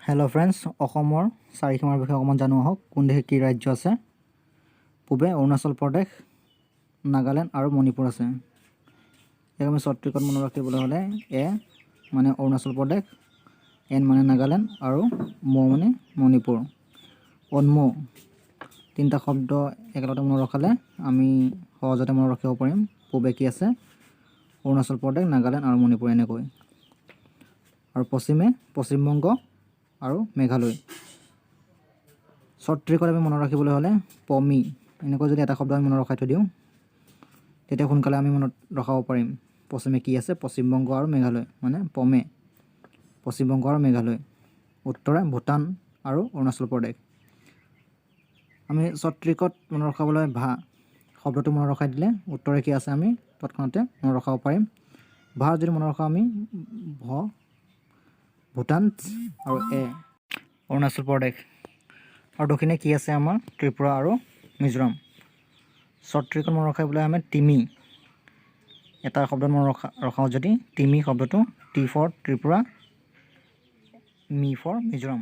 Hello' friends, অসমৰ চাৰিসীমাৰ বিষয়ে অকণমান জানো আহক। কোন দেশে কি ৰাজ্য আছে? পূবে অৰুণাচল প্ৰদেশ, নাগালেণ্ড আৰু মণিপুৰ আছে। ইয়াক আমি শ্বৰ্ট ট্ৰিকত মনত ৰাখিবলৈ হ'লে এ মানে অৰুণাচল প্ৰদেশ, এন মানে নাগালেণ্ড আৰু ম মানে মণিপুৰ। অন্ম তিনিটা শব্দ একেলগতে মনত ৰখালে আমি সহজতে মনত ৰাখিব পাৰিম। পূবে কি আছে? অৰুণাচল প্ৰদেশ, নাগালেণ্ড আৰু মণিপুৰ এনেকৈ। আৰু পশ্চিমে পশ্চিমবংগ আৰু মেঘালয়। শ্বৰ্ট ট্ৰিকত আমি মনত ৰাখিবলৈ হ'লে পমি এনেকৈ যদি এটা শব্দ আমি মনত ৰখাই থৈ দিওঁ, তেতিয়া সোনকালে আমি মনত ৰখাব পাৰিম। পশ্চিমে কি আছে? পশ্চিমবংগ আৰু মেঘালয়, মানে পমে পশ্চিমবংগ আৰু মেঘালয়। উত্তৰে ভূটান আৰু অৰুণাচল প্ৰদেশ। আমি শ্বৰ্ট ট্ৰিকত মনত ৰখাবলৈ ভা শব্দটো মনত ৰখাই দিলে উত্তৰে কি আছে আমি তৎক্ষণাতে মনত ৰখাব পাৰিম। ভা যদি মনত ৰখাওঁ আমি, ভ ভূটান আৰু এ অৰুণাচল প্ৰদেশ। আৰু দক্ষিণে কি আছে আমাৰ? ত্ৰিপুৰা আৰু মিজোৰাম। শ্বৰ্ট ট্ৰিকত মনত ৰাখিবলৈ আমি তিমি এটা শব্দত মনত ৰখাওঁ যদি, তিমি শব্দটো, টি ফৰ ত্ৰিপুৰা, মি ফৰ মিজোৰাম।